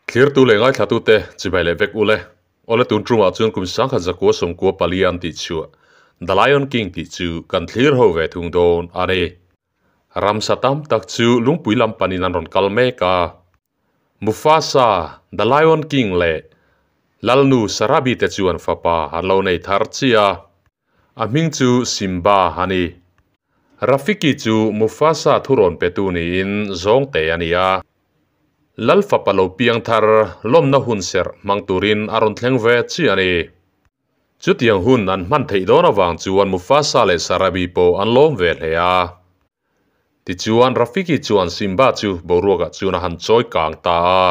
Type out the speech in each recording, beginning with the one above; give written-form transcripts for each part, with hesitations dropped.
Thlirtu leh ngaithlatute chibai leh vek ule. Awle tun tumah chuan kum sangkhat zakua sawmkua pali an tih chhuah The Lion King tih chu kan thlir ho ve thung dawn a ni. Ramsa tam tak chu lungpui lam panin an rawn kal mek a. Mufasa, The Lion King leh Lalnu Sarabi te chuan fapa an lo nei thar chiah a. A hming chu Simba a ni. Rafiki chu Mufasa thurawn petu niin zawngte a ni a. Lal fapa lo piang thar lawmna hun serh hmang turin a rawn thleng ve chiah a ni. Chutiang hun an hman theih dawn avang chuan Mufasa leh Sarabi pawh an lawm ve hle a. Tichuan Rafiki chuan Simba chu boruakah chuan a han chawi kang ta a.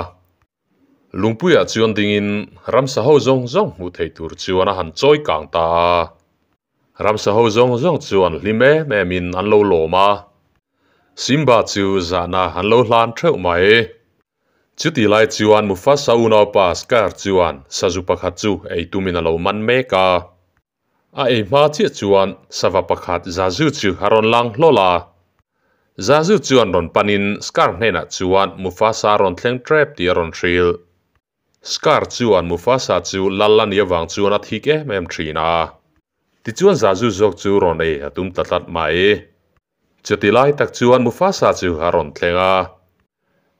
Lungpuiah chuan dingin ramsa ho zawng zawng hmuh theih tur chuan a han chawi kang ta a. Ramsa ho zawng zawng chuan hlim em emin an lo lawm a. Simba chu zahna an lo hlan theuh mai. Chuti lai chuan Mufasa unaupa Scar chuan sazu pakhat chu ei tumin a lo man mek a. A ei hma chiah chuan sava pakhat Zazu chu a rawn lang hlawl a. Zazu chuan rawn panin Scar hnenah chuan Mufasa a rawn thleng tep tih a rawn hrilh. Scar chuan Mufasa chu lal a nih avang chuan a thik em em thin a. Tichuan Zazu zawk chu rawn ei a tum ta tlat mai. Chuti lai tak chuan Mufasa chu a rawn thleng a.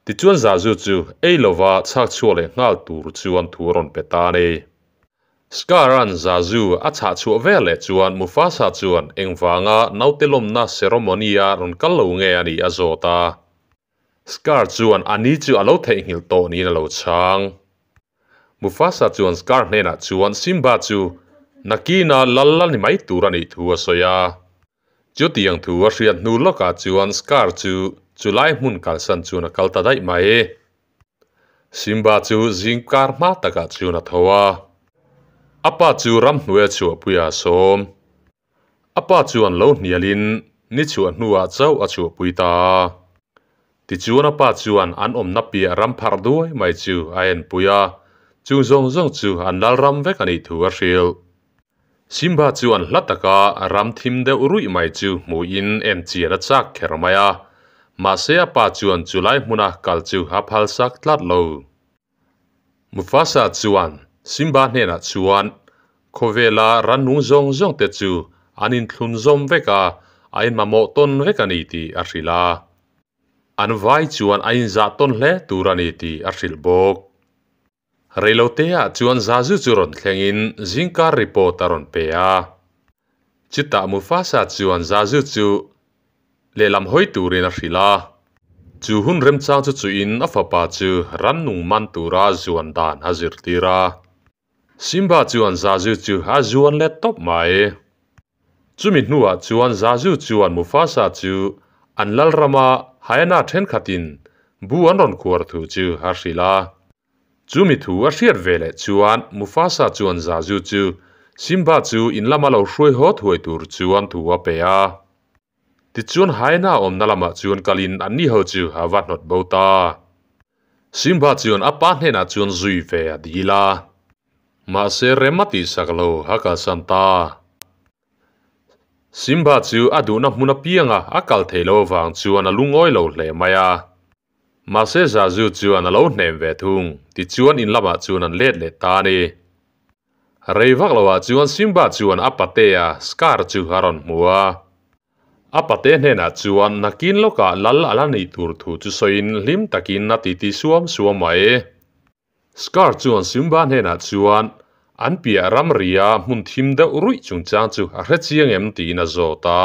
Tichuan Zazu chu ei lova chhak chhuak leh nghal tur chuan thu a rawn pe ta a ni. Scar-a'n Zazu a chhah chhuah vel leh chuan Mufasa chuan engvanga naute lawmna ceremony-a rawn kal lo nge a nih a zawt a. Scar chuan a ni chu a lo theihnghilh tawh niin a lo chhang. Mufasa chuan Scar hnenah chuan Simba chu nakina lal a ni mai tur a nih thu a sawi a. Chutiang thu a hriat hnu lawkah chuan Scar chu chulai hmun kalsan chuan a kal ta daih mai. Simba chu zingkar hma takah chuan a tho a. A pa chu ramhnuai a chhuahpuia a sawm. A pa chuan lo hnialin ni chhuah hnuah chauh a chhuahpui ta a. Tichuan a pa chuan an awmna piah ram pharh duai mai chu a enpui a, chung zawng zawng chu an lal ram vek a nih thu a hrilh. Simba chuan hla taka ram thim deuh ruih mai chu hmuhin en chian a chak kher mai a, mahse a pa chuan chulai hmuna kal chu a phalsak tlat lo. Mufasa chuan Simba hnenah chuan khawvela rannung zawng zawng te chu an inthlun zawm vek a, a inmamawh tawn vek a ni tih a hrilh a. An vai chuan a inzah tawn hle tur a ni tih a hrilh bawk. Reiloteah chuan Zazu chu rawn thlengin zingkar report a rawn pe a. Chutah Mufasa chuan Zazu chu lehlam hawi turin a hrilh a. Chu hun remchang chu chuin a fapa chu rannung man tura zuan dan a zirtir a. Simba chuan Zazu chu a zuan let tawp mai. Chumi hnuah chuan Zazu chuan Mufasa chu an lalrama hyena thenkhatin bu an rawn khuar thu chu a hrilh a. Chumi thu a hriat ve leh chuan Mufasa chuan Zazu chu Simba chu in lama lo hruai haw thuai tur chuan thu a pe a. Tichuan hyena awmna lamah chuan kalin anni ho chu a va hnawt bo ta. Simba chuan a pa hnenah chuan zui ve a dil a. Mahse rem a tihsak lo a kalsan ta. Simba chu a duhna hmun apianga a kal thei lo avang chuan a lungawi lo hle mai a. Mahse Zazu chuan a lo hnem ve thung, tichuan in lamah chuan an let leh ta a ni. Rei vak loah chuan Simba chuan a patea Scar chu a rawn hmu a. A pate hnenah chuan nakin lawkah lal a la nih tur thu chu sawiin hlim takin a titi suam suam mai. Scar chuan Simba hnenah chuan an piah ramria hmun thim deuh ruih chungchang chu a hre chiang em tiin a zawt a.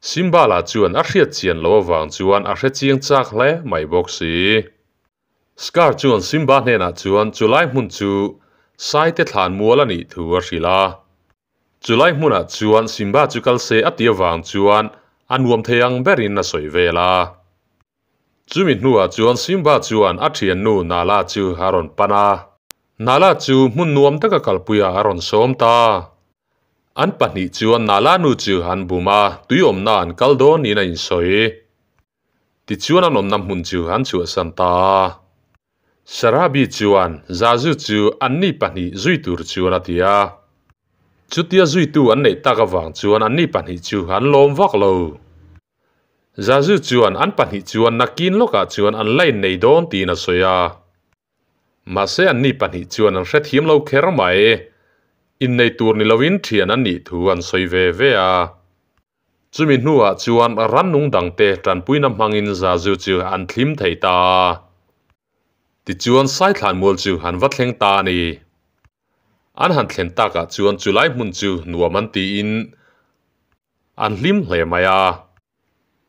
Simba lah chuan a hriat chian loh avang chuan a hre chiang chak hle mai bawk si. Scar chuan Simba hnenah chuan chulai hmun chu Saite thlan mual a nih thu a hrilh a. Chulai hmunah chuan Simba chu kal se a ti avang chuan a nuam thei ang berin a sawi vel a. Chumi hnuah chuan Simba chuan a thiannu Nala chu a rawn pan a. Nala chu hmun nuam taka kalpuiah a rawn sawm ta. An pahnih chuan Nala nu chu an bum a, tuiawmna an kal dawn niin a insawi. Tichuan an awmna hmun chu an chhuahsan ta a. Sarabi chuan Zazu chu anni pahnih zui tur chuan a ti a. Chutia zuitu an neih tak avang chuan anni pahnih chu an lawm vak lo. Zazu chuan an pahnih chuan nakin lawkah chuan an la innei dawn tiin a sawi a. Mahse anni pahnih chuan an hrethiam lo kher mai. Innei tur ni loin thian an nih thu an sawi ve ve a. Chumi hnuah chuan rannung dangte tanpuina hmangin Zazu chu an thlim thei ta a. Tichuan Saithlanmual chu an va thleng ta a ni. An han thlen takah chuan chulai hmun chu nuam an tiin an hlim hle mai a.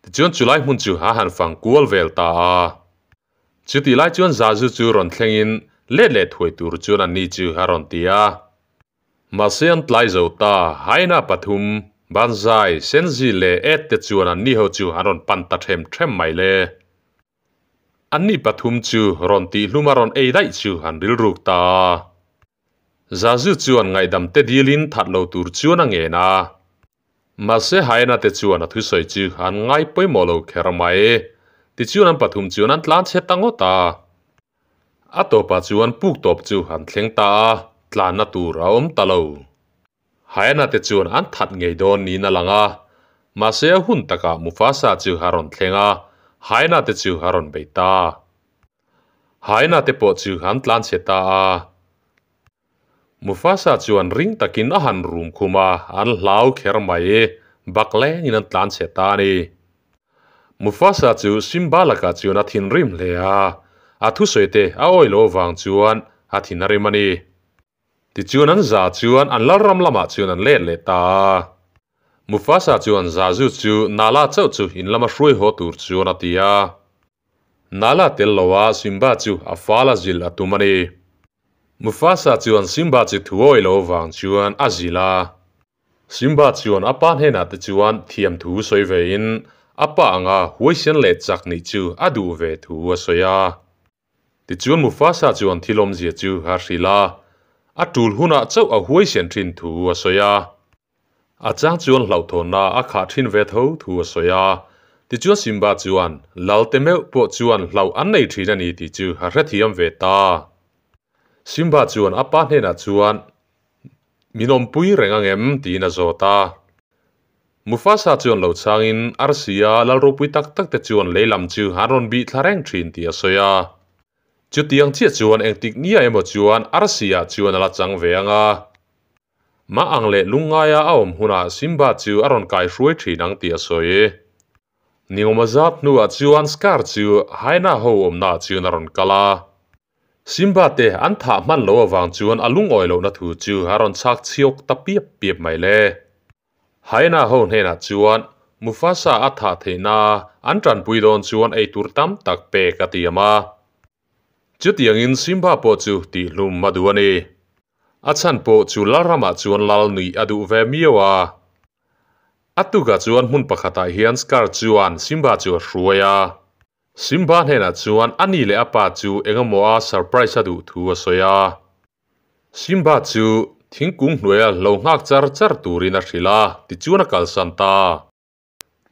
Tichuan chulai hmun chu a han fang kual vel ta a. Chutih lai chuan Zazu chu rawn thlengin let leh thuai tur chuan anni chu a rawn ti a. Mahse an tlai zo ta, Hyena pathum, Banzai, Senzi leh Ed te chuan anni ho chu an rawn pan ta them them mai le. Anni pathum chu rawn tih hlum a rawn ei daih chu an rilruk ta a. Zazu chuan ngaihdam te dilin that lo tur chuan a ngen a. Mahse Hyena te chuan a thusawi chu an ngai pawimawh lo kher mai. Tichuan an pathum chuan an tlan chhe ta ngawt a. A tawpah chuan puk tawp chu an thleng ta a, tlanna tur a awm ta lo. Hyena te chuan an that ngei dawn niin a lang a. Mahse a hun takah Mufasa chu a rawn thleng a, Hyena te chu a rawn bei ta. Hyena te pawh chu an tlan chhe ta a. Mufasa chuan ring takin a han rum khum a, an hlau kher mai. Bak lengin an tlan chhe ta a ni. Mufasa chu Simba lakah chuan a thinrim hle a, a thusawi te a awi loh avang chuan a thin a rim a ni. Tichuan an za chuan an lalram lamah chuan an let leh ta a. Mufasa chuan Zazu chu Nala chauh chu in lama hruai haw tur chuan a ti a. Nala tel loa Simba chu a fal a zilh a tum a ni. Mufasa chuan Simba chu thuawi lo vang chuan a zilh a. Simba chuan a pa hnenah te chuan thiam thu sawi vein a pa anga huaisen leh chak nih chu a duh ve thu a sawi a. Tichuan Mufasa chuan thil awmzia chu a hrilh a, a tul hunah chauh a huaisen thin thu a sawi a. A chang chuan hlauhthawnna a khah thin ve tho thu a sawi a. Tichuan Simba chuan Lalte meuh pawh chuan hlauh an nei thin a ni tih chu a hrethiam ve ta. Simba chuan a pa hnenah chuan Min awmpui reng ang em? tiin a zawt a. Mufasa chuan lo changin Arsia lal ropui tak tak te chuan lei lam chu an rawn bih thla reng thin tih a sawi a. Chutiang chiah chuan engtik nia emaw chuan Arsia chuan a la chang ve ang a. Mah ang leh lungngaia a awm hunah Simba chu a rawn kai hruai thin ang tih a sawi. Ningawma zat hnuah chuan Scar chu Hyena ho awmnaah chuan a rawn kal a. Simba te an thah hman loh avang chuan a lungawi lohna thu chu a rawn chhak chhiawk ta piap piap mai le. Hyena ho hnenah chuan Mufasa a thah theihna an tanpui dawn chuan eitur tam tak pek a tiam a. Chutiangin Simba pawh chu tihhlum a duh a ni. A chhan pawh chu Lalramah chuan lal nuih a duh ve miau a. A tukah chuan hmun pakhatah hian Scar chuan Simba chu a hruai a. Simba hnenah chuan a ni leh a pa chu engemaw a surprise a duh thu a sawi a. Simba chu thingkung hnuaia lo nghak char char turin a hrilh a, tichuan a kalsan ta.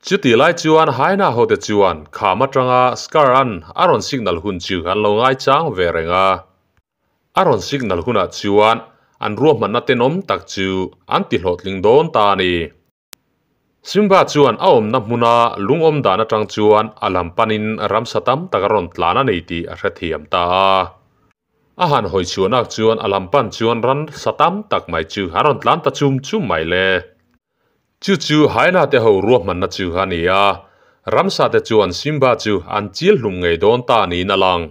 Chutih lai chuan Hyena hote chuan kham atanga Scar-a'n a rawn signal hun chu an lo ngaichang ve reng a. A rawn signal hunah chuan an ruahmanna tenawm tak chu an ti hlawhtling dawn ta a ni. Simba chuan a awmna hmuna lungawm dan atang chuan a lam panin ramsa tam tak a rawn tlan a nei tih a hrethiam ta a. A han hawi chhuahnak chuan a lam pan chuan ramsa tam tak mai chu a rawn tlan ta chum chum mai le. Chu chu Hyena te ho ruahmanna chu a ni a, ramsa te chuan Simba chu an chil hlum ngei dawn ta niin a lang.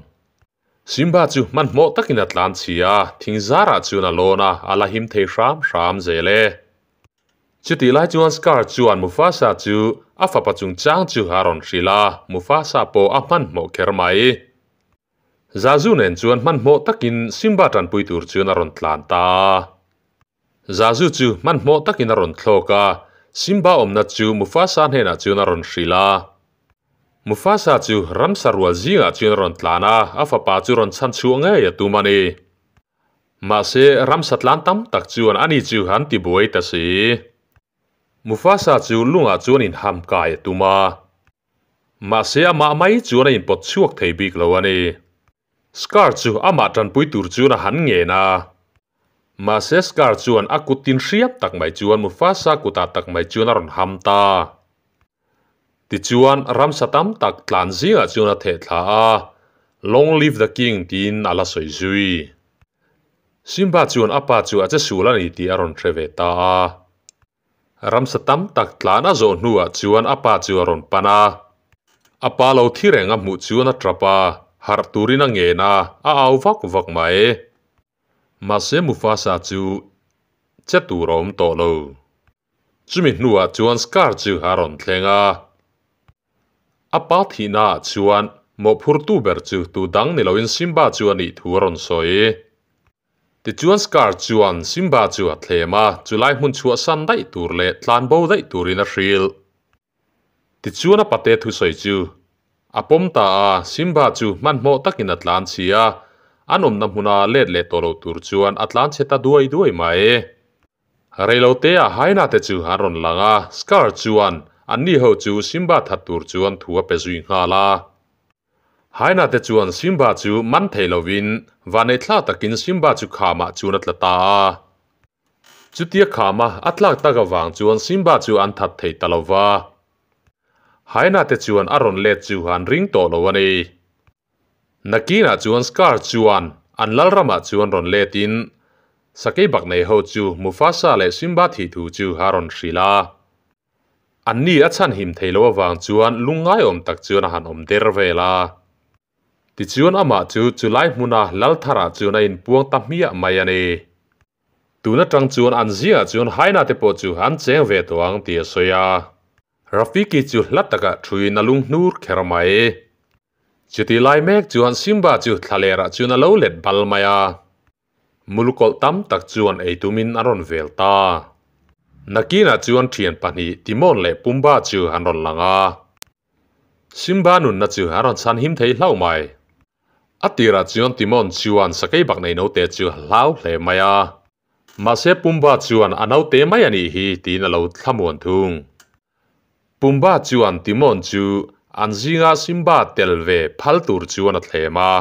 Simba chu hmanhmawh takin a tlan chhi a, thing zarah chuan a lawn a, a la him thei hram hram zel e. Chutih lai chuan Scar chuan Mufasa chu a fapa chungchang chu a rawn hrilh a, Mufasa pawh a hmanhmawh kher mai. Zazu nen chuan hmanhmawh takin Simba tanpui tur chuan a rawn tlan ta a. Zazu chu hmanhmawh takin a rawn thlawk a, Simba awmna chu Mufasa hnenah chuan a rawn hrilh a. Mufasa chu ramsa rual zingah chuan a rawn tlan a, a fapa chu rawn chhan chhuah ngei a tum a ni. Mahse, ramsa tlan tam tak chuan ani chu an ti buai ta si. Mufasa chu lungah chuan inham kai a tum a. Mahse amah mai chuan a inpawt chhuak thei bik lo a ni. Scar chu amah tanpui tur chuan a han ngen a. Mahse Scar chuan a kut tin hriam tak mai chuan Mufasa kutah tak mai chuan a rawn ham ta. Tichuan ramsa tam tak tlan zingah chuan a theh thla a. Long live the king tiin a la sawi zui. Simba chuan a pa chu a che sul a ni tih a rawn hre ve ta a. Ramsa tam tak tlan a zawh hnuah chuan a pa chu a rawn pan a. A pa lo thi reng a hmuh chuan a tap a, harh turin a ngen a, a au vak vak mai. Mahse Mufasa chu che tur a awm tawh lo. Chumi hnuah chuan Scar chu a rawn thleng a. A pa thihnaah chuan mawhphurtu ber chu tu dang ni loin Simba chu a nih thu a rawn sawi. Tichuan Scar chuan Simba chu a thlem a, chulai hmun chhuahsan daih tur leh tlanbo daih turin a hrilh. Tichuan a pate thusawi chu a pawm ta a, Simba chu hmanhmawh takin a tlan chhi a, an awmna hmuna let leh tawh lo tur chuan a tlan chhe ta duai duai mai. Reilote ah Hyena te chu an rawn lang a, Scar chuan anni ho chu Simba that tur chuan thu a pe zui nghal a. Hyena te chuan Simba chu man thei lovin vanneihthla takin Simba chu khamah chuan a tla ta a. Chutia khama a tlak tak avang chuan Simba chu an that thei ta lova. Hyena te chuan a rawn let chu an ring tawh lo a ni. Nakinah chuan Scar chuan an lalramah chuan rawn letin sakei bak nei ho chu Mufasa leh Simba thih thu chu a rawn hrilh a. Anni a chhan him thei lo avang chuan lungngai awm tak chuan a han awm der vel a. Tichuan amah chu chulai hmuna laltharah chuan a inpuang ta hmiah mai a ni. Tun atang chuan an zingah chuan Hyena te pawh chu an cheng ve tawh ang tih a sawi a. Rafiki chu hla takah thuin a lung hnur kher mai. Chuti lai mek chuan Simba chu thlalerah chuan a lo let bal mai a. Mulukawlh tam tak chuan ei tumin an rawn vel ta. Nakinah chuan thian pahnih Timon leh Pumbaa chu an rawn lang a. Simba nunna chu an rawn chhan him thei hlauh mai. A tirah chuan Timon chuan sakei bak nei note chu a hlau hle mai a. Mahse Pumbaa chuan a naute mai a nih hi tiin a lo thlamuan thung. Pumbaa chuan Timon chu an zinga Simba tel ve phal tur chuan a thlem a.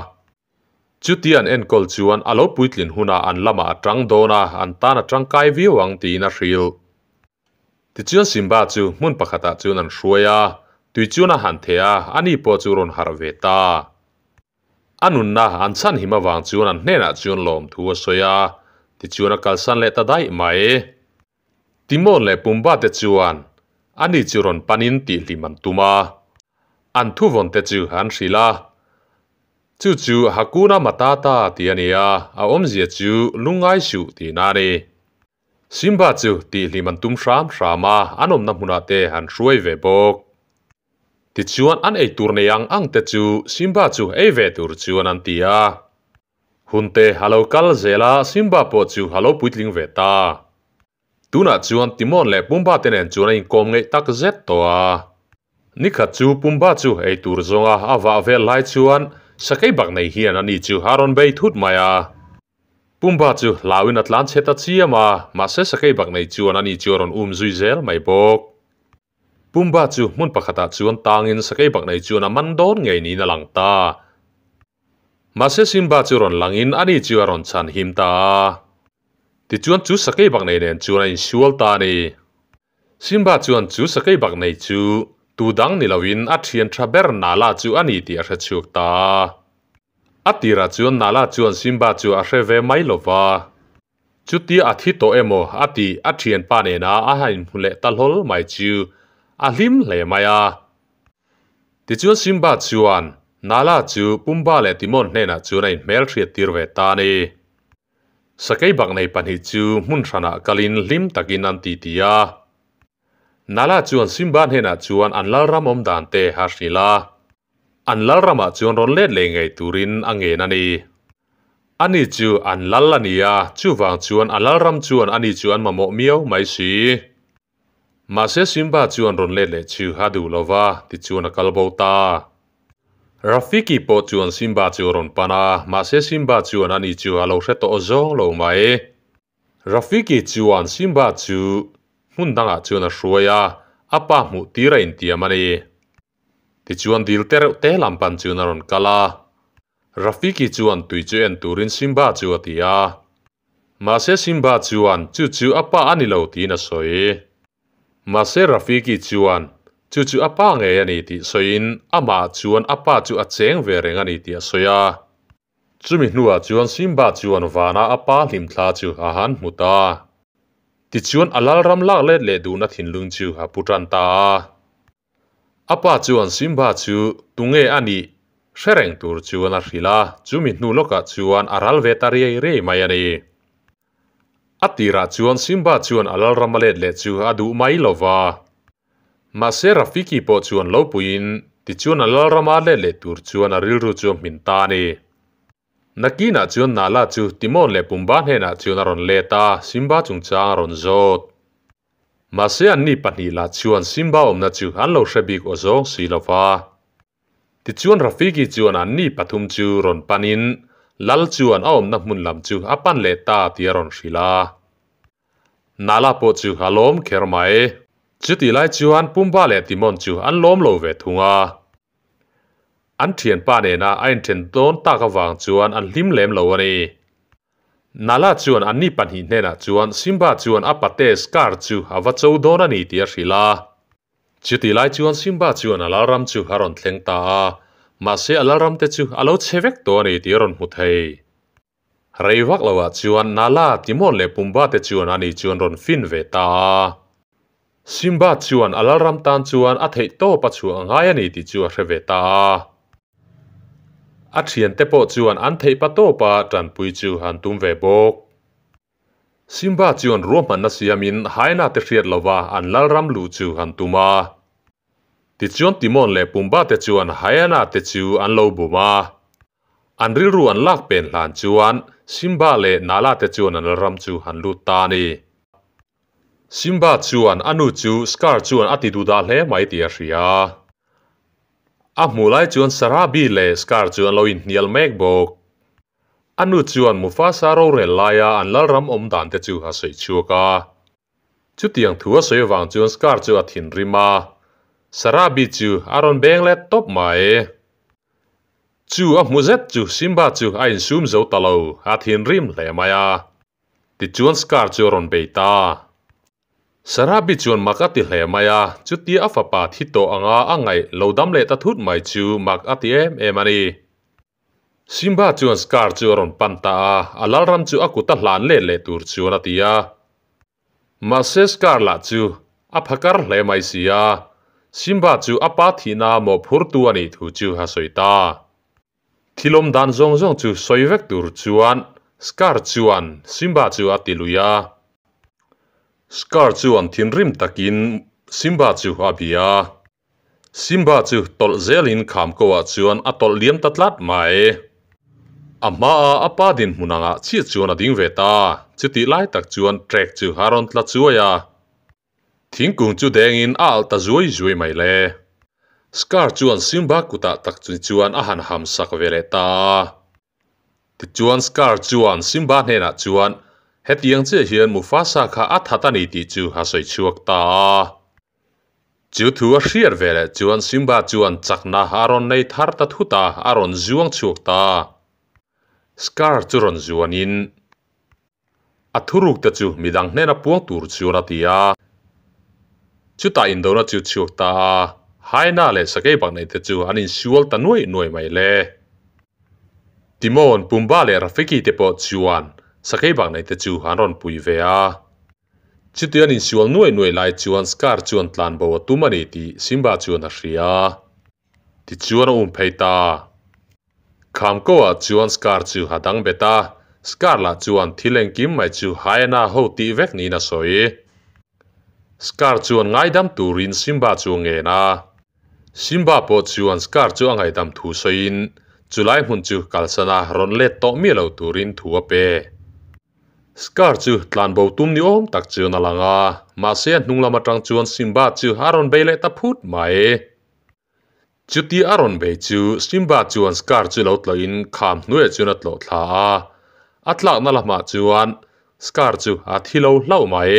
Chuti an enkawl chuan a lo puitlin hunah an lamah a tang dawn a, an tan a tangkai viau ang tiin a hrilh. Tichuan Simba chu hmun pakhatah chuan an hruai a, tui chuan a han theh a, ani pawh chu rawn harh ve ta. A nunna an chhan him avang chuan an hnenah chuan lawmthu a sawi a, tichuan a kalsan leh ta daih mai. Timon leh Pumbaa te chuan ani chu rawn panin tihhlim an tum a, an thuvawn te chu an hrilh a. Chu chu Hakuna Matata tih a ni a, a awmzia chu lungngai suh tihna a ni. Simba chu tihhlim an tum hram hram a, an awmna hmunah te an hruai ve bawk. Tichuan an ei tur nei ang ang te chu Simba chu ei ve tur chuan an ti a. Hunte a lo kal zel a, Simba pawh chu a lo puitling ve ta. Tunah chuan Timon leh Pumbaa te nen chuan a inkawm ngeih tak zet tawh a. Nikhat chu Pumbaa chu ei tur zawnga a vah vel lai chuan sakei bak nei hian ani chu a rawn bei thut mai a. Pumbaa chu hlauin a tlan chhe ta chiam a, mahse sakei bak nei chuan ani chu a rawn um zui zel mai bawk. Pumbaa chu hmun pakhatah chuan tangin sakei bak nei chuan a man dawn ngei niin a lang ta. Mahse Simba chu rawn langin ani chu a rawn chhan him ta a. Tichuan chu sakei bak nei nen chuan a insual ta a ni. Simba chuan chu sakei bak nei chu tu dang ni loin a thian tha ber Nala chu a ni tih a hre chhuak ta a. A tirah chuan Nala chuan Simba chu a hre ve mai lo va. Chutia a thi tawh emaw a tih a thianpa nena a han inhmu leh ta hlawl mai chu a hlim hle mai a. Tichuan Simba chuan Nala chu Pumbaa leh Timon hnenah chuan a inhmel hriat tir ve ta a ni. Sakei bak nei pahnih chu hmun hranah kalin hlim takin an titi a. Nala chuan Simba hnenah chuan an lalram awm dan te a hrilh a. An lalramah chuan rawn let leh ngei turin a ngen a ni. Ani chu an lal a ni a, chuvang chuan a lalram chuan ani chu an mamawh miau mai si. Mahse Simba chuan rawn let leh chu a duh lo va, tichuan a kal bo ta. Rafiki pawh chuan Simba chu a rawn pan a, mahse Simba chuan ani chu a lo hre tawh zawng lo mai. Rafiki chuan Simba chu hmun dangah chuan a hruai a, a pa hmuh tir a intiam a ni. Tichuan dil te reuh te lam pan chuan a rawn kal a. Rafiki chuan tui chu en turin Simba chu a ti a. Mahse Simba chuan chu chu a pa a ni lo tiin a sawi. Mahse Rafiki chuan Chu chu a pa ngei a ni tih sawiin amah chuan a pa chu a cheng ve reng a ni tih a sawi a. Chumi hnuah chuan Simba chuan vana a pa hlimthla chu a han hmu ta. Tichuan a lalram lak let leh duhna thinlung chu a pu tan ta a. A pa chuan Simba chu tunge a nih hre reng tur chuan a hrilh a, chumi hnu lawkah chuan a ral ve ta riai riai mai a ni. A tirah chuan Simba chuan a lalram a let leh chu a duh mai lo va. Mahse Rafiki pawh chuan lo puiin tichuan a lalrama let leh tur chuan a rilru chu a hmin ta a ni. Nakinah chuan Nala chu Timon leh Pumba hnenah chuan a rawn let a, Simba chungchang a rawn zawt. Mahse anni pahnih lah chuan Simba awmna chu an lo hre bik aw zawng si lo va. Tichuan Rafiki chuan anni pathum chu rawn panin Lal chuan a awmna hmun lam chu a pan leh ta tih a rawn hrilh a. Nala pawh chu a lawm kher mai. Chutih lai chuan Pumba leh Timon chu an lawm lo ve thung a. An thianpa nena a inthen dawn tak avang chuan an hlim lem lo a ni. Nala chuan anni pahnih hnenah chuan Simba chuan a pate Scar chu a va cho dawn a ni tih a hrilh a. Chutih lai chuan Simba chuan a lalram chu a rawn thleng ta a, mahse a lalram te chu a lo chhe vek tawh a ni tih a rawn hmu thei. Rei vak loah chuan Nala, Timon leh Pumba te chuan ani chuan rawn fin ve ta a. Simba chuan a lalram tan chuan a theih tawp a chhuah a ngai a ni tih chu a hre ve ta a. A thiante pawh chuan an theih pa tawpa tanpui chu an tum ve bawk. Simba chuan ruahmanna siamin Hyena te hriat lova an lalram luh chu an tum a. Tichuan Timon leh Pumba te chuan Hyena te chu an lo bum a. An rilru an lak pen hlan chuan Simba leh Nala te chuan an lalram chu an lut ta a ni. Simba chuan a nu chu Scar chuan a ti duhdah hle mai tih a hria. A hmuh lai chuan Sarabi leh Scar chu an lo inhnial mek bawk. A nu chuan Mufasa rorel laia an lalram awm dan te chu a sawi chhuak a. Chutiang thu a sawi avang chuan Scar chu a thinrim a, Sarabi chu a rawn beng let tawp mai. Chu a hmu zet chu Simba chu a insum zo ta lo, a thinrim hle mai a. Tichuan Scar chu a rawn bei ta. Sarabi chuan mak a ti hle mai a, chutia a fapa thi tawh anga a ngaih lo dam leh ta thut mai chu mak a ti em em a ni. Simba chuan Scar chu a rawn pan ta a, a lalram chu a kut a hlan let leh tur chuan a ti a. Mahse Scar lah chu a phakar hle mai si a, Simba chu a pa thihna mawhphurtu a nih thu chu a sawi ta. Thilawm dan zawng zawng chu sawi vek tur chuan Scar chuan Simba chu a ti lui a. Scar chuan thinrim takin Simba chu a bia a. Simba chu tawlh zelin kham ko ah chuan a tawlh liam ta tlat mai. A hmaa a pa dinhmun angah chiah chuan a ding ve ta. Chutih lai tak chuan trek chu a rawn tla chuai a. Thingkung chu dengin a alh ta zuai zuai mai le. Scar chuan Simba kutah tak chu chuan a han ham sak ve leh ta a. Tichuan Scar chuan Simba hnenah chuan hetiang chiah hian Mufasa kha a that a ni tih chu a sawi chhuak ta a. Chu thu a hriat ve leh chuan Simba chuan chakna a rawn nei thar ta thut a, a rawn zuang chhuak ta. Scar chu rawn zuanin. A thuruk te chu midang hnena puang tur chuan a ti a. Chutah indona chu chhuak ta a, Hyena leh sakei bak neih te chu an insual ta nuai nuai mai le. Timon, Pumba leh Rafiki te pawh chuan sakei bak neih te chu an rawn pui ve a. Chuti an insual nuai nuai lai chuan Scar chuan tlanbo a tum a ni tih Simba chuan a hria. Tichuan a um phei ta. Khamkoah chuan Scar chu a dang bet a, Scar lah chuan thil engkim mai chu Hyena ho tih vek niin a sawi. Scar chuan ngaidam turin Simba chu a ngen a. Simba pawh chuan Scar chu a ngaihdam thu sawiin chulai hmun chu kalsan a rawn let tawh miah lo turin thu a pe. Scar chu tlanbo tum ni awm tak chuan a lang a, mahse a hnung lam atang chuan Simba chu a rawn bei leh ta phut mai. Chuti a rawn bei chu Simba chuan Scar chu lo tlawhin kham hnuaiah chuan a tlawh thla a, a tlakna lamah chuan Scar chu a thi lo hlauh mai.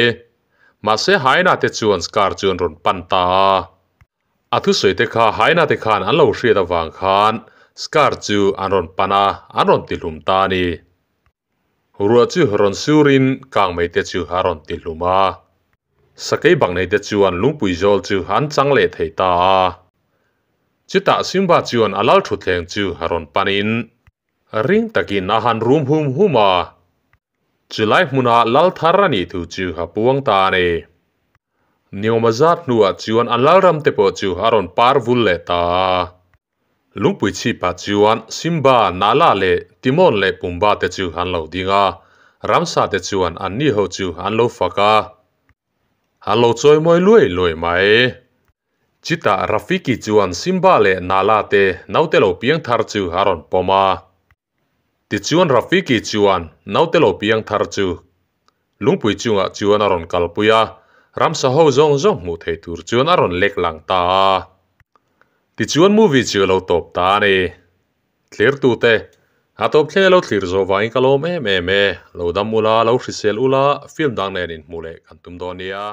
Mahse Hyena te chuan Scar chu an rawn pan ta a, a thusawi te kha Hyena te khan an lo hriat avang khan Scar chu an rawn pan a, an rawn tihlum ta a ni. Ruah chu rawn surin kangmei te chu a rawn tihlum a. Sakei bak nei te chuan lungpui zawl chu an chang leh thei ta a. Chutah Simba chuan a lal thutthleng chu a rawn panin ring takin a han rum hum hum a. Chulai hmuna lal thar a nih thu chu a puang ta a ni. Niawma zat hnuah chuan an lalram te pawh chu a rawn par vul leh ta a. Lungpui chhipah chuan Simba, Nala leh Timon leh Pumba te chu an lo ding a, ramsa te chuan anni ho chu an lo fak a. An lo chawi mawi luai luai mai. Chutah Rafiki chuan Simba leh Nala te naute lo piang thar chu a rawn pawm a. Tichuan Rafiki chuan naute lo piang thar chu lungpui chungah chuan a rawn kalpui a, ramsa ho zawng zawng hmuh thei tur chuan a rawn lek lang ta a. Tichuan movie chu a lo tawp ta a ni. Thlirtute, a tawp thleng a lo thlir zawh vangin ka lawm em em e. Lo dam ula, lo hrisel ula, film dang nen inhmuh leh kan tum dawn nia.